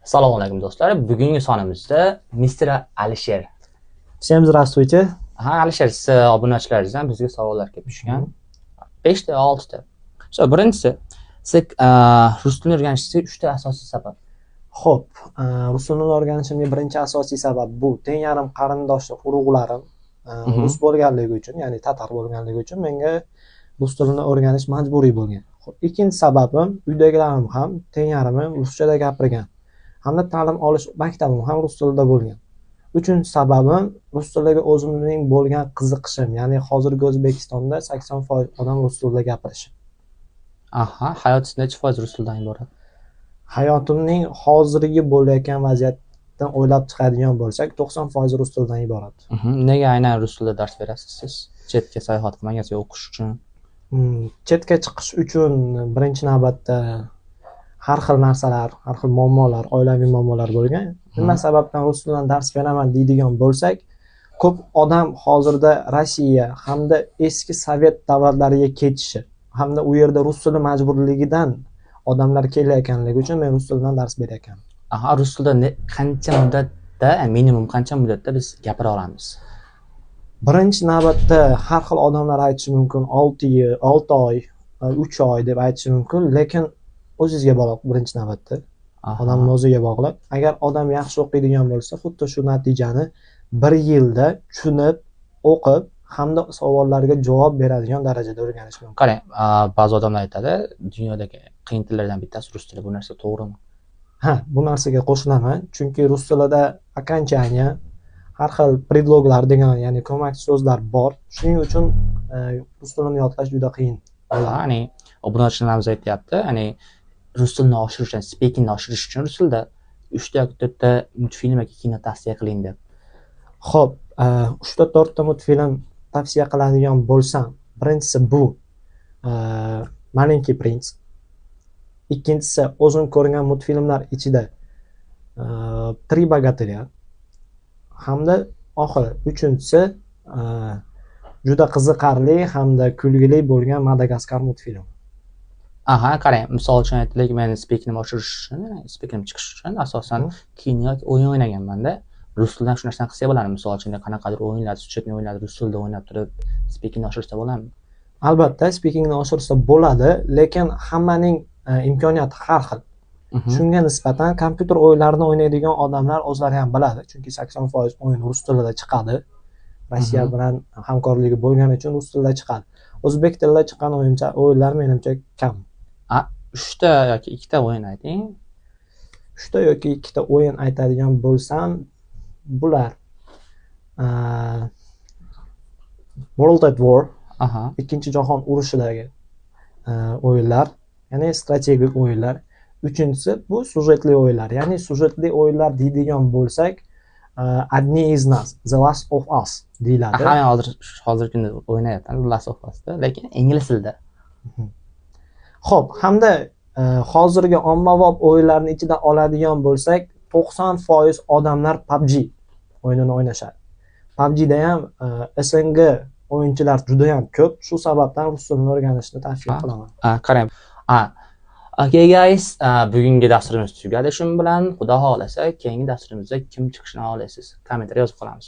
Assalomu alaykum, do'stlar. Bugungi sonimizda mister Alisher. Всем здравствуйте. Ha, Alisher, siz obunachilaringizdan bizga savollar kelib tushgan. 5 ta, 6 ta. So, birinchisi, siz rus tilini o'rganishingizga 3 ta asosiy sabab. Xo'p, rus tilini o'rganishimga birinchi asosiy sabab bu teng yarim qarindoshli urug'larim rus bo'lganligi uchun, ya'ni tatar bo'lganligi uchun menga rus tilini o'rganish majburiy bo'lgan. Xo'p, ikkinchi sababim, uydagilarim ham teng yarmi ruschada gapirgan. Hamda ta'lim olish maktabim ham rus tilida bo'lgan. Uchinchi sababim, rus tiliga o'zimning bo'lgan qiziqishim, ya'ni hozirgi O'zbekistonda 80% odam rus tilida gapirishi. Aha, hayotingiz necha foiz rus tilidan iborat? Hayotimning hozirgi bo'layotgan vaziyatdan o'ylab chiqadigan bo'lsak, 90% rus tilidan iborat. Nega aynan rus tilida dars berasiz siz? Chetga sayohat qilmagansiz o'qish uchun? Chetga chiqish uchun birinchi navbatda har xil narsalar, har xil muammolar, oilaviy muammolar bo'lgan. Nima sababdan rus tilidan dars beraman deydigan bo'lsak, ko'p odam hozirda Rossiya hamda eski sovet davlatlariga ketishi hamda u yerda rus tili majburligidan odamlar kelayotganligi uchun men rus tilidan dars berayotganman. Aha, rus tilida qancha muddatda, minimum qancha muddatda biz gapira olamiz? Birinchi navbatda har xil odamlar aytishi mumkin, 6 yil, 6 oy, 3 oy deb aytishi mumkin, lekin o'zingizga bog'liq birinchi navbatda. Odamning o'ziga bog'liq. Agar odam yaxshi o'qiydigan bo'lsa, xuddi shu natijani 1 yilda tushunib, o'qib hamda savollarga javob beradigan darajada o'rganish mumkin. Qarang, ba'zi odamlar aytadi, dunyodagi qiyin tillardan bittasi rus tili. Bu narsa to'g'rimi? Ha, bu narsaga qo'shilaman. Chunki rus tilida окончание, har xil предлог lar degan, ya'ni ko'makchi so'zlar bor. Shuning uchun rus tilini yodlash juda qiyin. Ya'ni obunachilarimiz aytyapti, ya'ni rus tilini oshirish uchun, speakingni oshirish uchun rus tilida 3 ta yoki 4 ta multfilm yoki kino tavsiya qiling deb. Xo'p, 3 ta 4 ta multfilm tavsiya qiladigan bo'lsam, birinchisi bu Маленький принц. Ikkinchisi o'zim ko'rgan multfilmlar ichida Три богатыря. Hamda oxiri uchinchisi juda qiziqarli hamda kulgili bo'lgan Madagaskar multfilmi. Aha, qarang, misol uchun aytaylik, men speakingni oshirish uchun, speakingni chiqish uchun asosan kino yoki o'yin o'ynaganmanda. Rus tilidan shu narsani qilsak bo'ladimi? Misol uchun, qanaqadir o'yinlar, сюжетный o'yinlar rus tilida o'ynab turib, speakingni oshirsa bo'ladimi? Albatta, speakingni oshirsa bo'ladi, lekin hammaning imkoniyati har xil. Shunga nisbatan kompyuter o'yinlarini o'ynaydigan odamlar o'zlari ham biladi, chunki 80% o'yin rus tilida chiqadi. Rossiya bilan hamkorligi bo'lgani uchun rus tilida chiqadi. O'zbek tilida chiqqan o'yinlar menimcha kam. 3 ta yoki 2 ta o'yin ayting. 3 ta yoki 2 ta o'yin aytadigan bo'lsam, bular World at War, Ikkinchi jahon urushidagi o'yinlar, ya'ni strategik o'yinlar. Uchinchisi bu syujetli o'yinlar. Ya'ni syujetli o'yinlar deydigan bo'lsak, Одни из нас, The Last of Us deyiladi. Aha, men hozirgi kunda o'ynayapman The Last of Us'da, lekin ingliz tilida. Xo'p, hamda hozirgi ommabop o'yinlarning ichida oladigan bo'lsak, 90% odamlar PUBG o'yinini o'ynashadi. PUBGda ham SNG o'yinchilar juda ham ko'p. Shu sababdan rus tilini o'rganishni tavsiya qilaman. Qarang. Okay guys, bugungi dasturimiz tugadi shu bilan. Xudo xohlasa, keyingi dasturimizda kim chiqishini xohlaysiz? Kommentariy yozib qolamiz.